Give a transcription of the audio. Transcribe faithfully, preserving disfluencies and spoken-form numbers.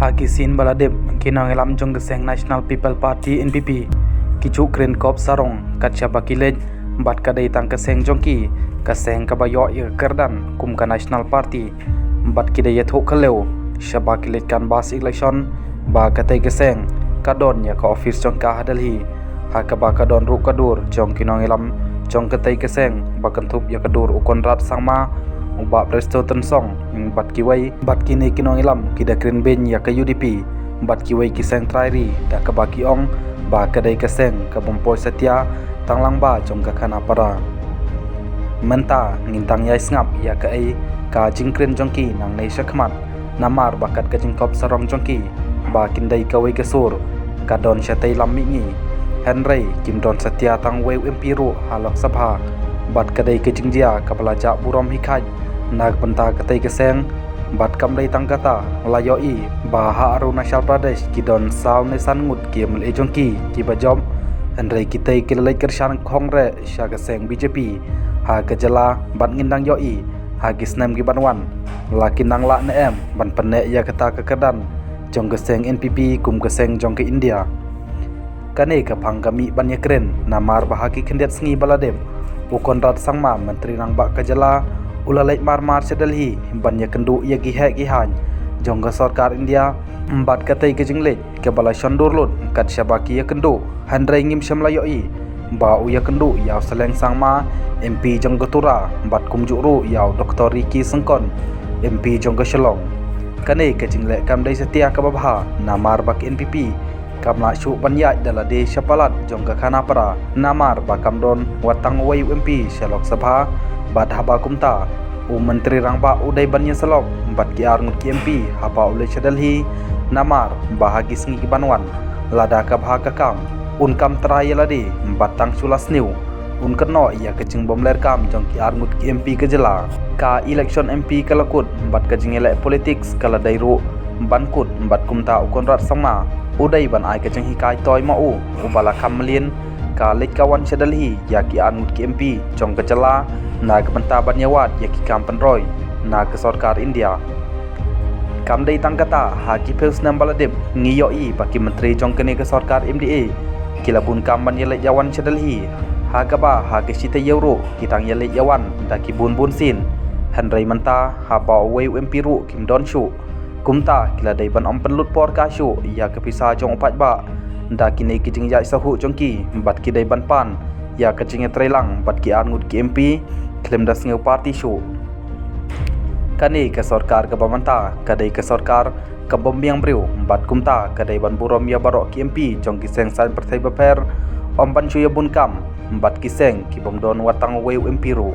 Ha ki sien ba la dep, ki nongïalam jong ka seng National People Party, N P P, ki ju kren kop sarong kat shaba ki leit, bad ka dei tang ka seng jong ki, ka seng kaba ïoh ïa ka kyrdan kum ka National Party, bad ki dei ïathuh khyllew shaba ki leit canvass election ba katei ka seng ka don ïa ka office jong ka ha Delhi, ha kaba ka don ruh ka dur jong ki nongïalam jong katei ka seng ba kynthup ïa ka dur u Conrad Sangma, u Bah Prestone Tynsong, bad kiwei, bad kine ki nongïalam ki da kren beiñ ïa ka U D P bad kiwei ki seng trai ri, da kaba ki ong ba ka dei ka seng ka bym poi satia tang lang ba jong ka khana para. Mynta ngin dang ïai sngap ïa kaei ka jingkren jong ki nangne shakhmat, namar ba kat ka jingkop sarong jong ki ba kin dei kawei ka sur ka don shatei lam mihngi, hynrei kim don satia tang uwei u M P ruh ha Lok Sabha, bad ka dei ka jingjia kaba la jah burom hi khaid na ka bynta katei ka seng. Bad kam dei tang kata, la ïohi ba ha Arunachal Pradesh ki don saw ne san ngut ki M L A jong ki kiba jop, hynrei kitei ki la leit kyrshan khongreh sha ka seng B J P ha ka jylla, bad ngin dang ïohi ha ki snem ki ban wan la kin nang lah ne em ban pynneh ïa kata ka kyrdan jong ka seng N P P kum ka seng jong ka India. Kane ka phang ka mih ban ïakren namar ba ha ki khyndiat sngi ba la dep, u Conrad Sangma, Myntri Rangbah ka jylla, u la leit mar mar sha Delhi ban ïakynduh ïa ki heh ki haiñ jong ka sorkar India, bad katei ka jingleit kaba la shon dur lut kat shaba ki ïakynduh, hynrei ngim shym la ïohi ba u ïakynduh ïa u Saleng Sangma, M P jong ka Tura, bad kumjuh ruh ïa u Doctor Ricky Syngkon, M P jong ka Shillong. Kane ka jingleh kam dei satia kaba bha namar ba ka N P P kam lah shuh ban ïaid da lade sha palat jong ka khana para, namar ba kam don wat tang uwei u M P sha Lok Sabha, bad haba kumta u Myntri Rangbah u dei ban ïasyllok bad ki ar ngut ki M P haba u leit sha Delhi, namar ba ha ki sngi ki ban wan, lada ka bha ka kam, un kam trai ïa lade bad tang shu la sniew un kynnoh ïa ka jingbymler kam jong ki ar ngut ki M P ka jylla. Ka election M P ka la kut bad ka jingïaleh politics ka la dei ruh ban kut, bad kumta u Conrad Sangma u dei ban ai ka jinghikai toi ma u uba la kham mlien ka leit ka wan sha Delhi ïa ki ar ngut ki M P jong ka jylla na ka bynta ban ïawad ïa ki kam pynroi na ka sorkar India. Kam dei tang kata, ha ki phew snem ba la dep ngi ïohi ba ki myntri jong kane ka sorkar M D A ki la bun kam ban ïaleit ïawan sha Delhi, ha kaba ha ka shi taïew ruh ki dang ïaleit ïawan da ki bun bun sien. Hynrei mynta haba uwei u M P ruh kim don shuh, kumta ki la dei ban ym pynlut por ka shuh ïa ka pisa jong u paidbah da kine ki jingïaid sahuh jong ki, bad ki dei ban pan ïa ka jingïatreilang bad ki ar ngut ki M P khlem da sngew party shuh. Kane ka sorkar kaba mynta ka dei ka sorkar ka bym biang briew, bad kumta ka dei ban burom ïa baroh ki M P jong ki seng saiñ pyrthei bapher, ym ban shu ïabun kam bad ki seng ki bym don wat tang uwei u M P ruh.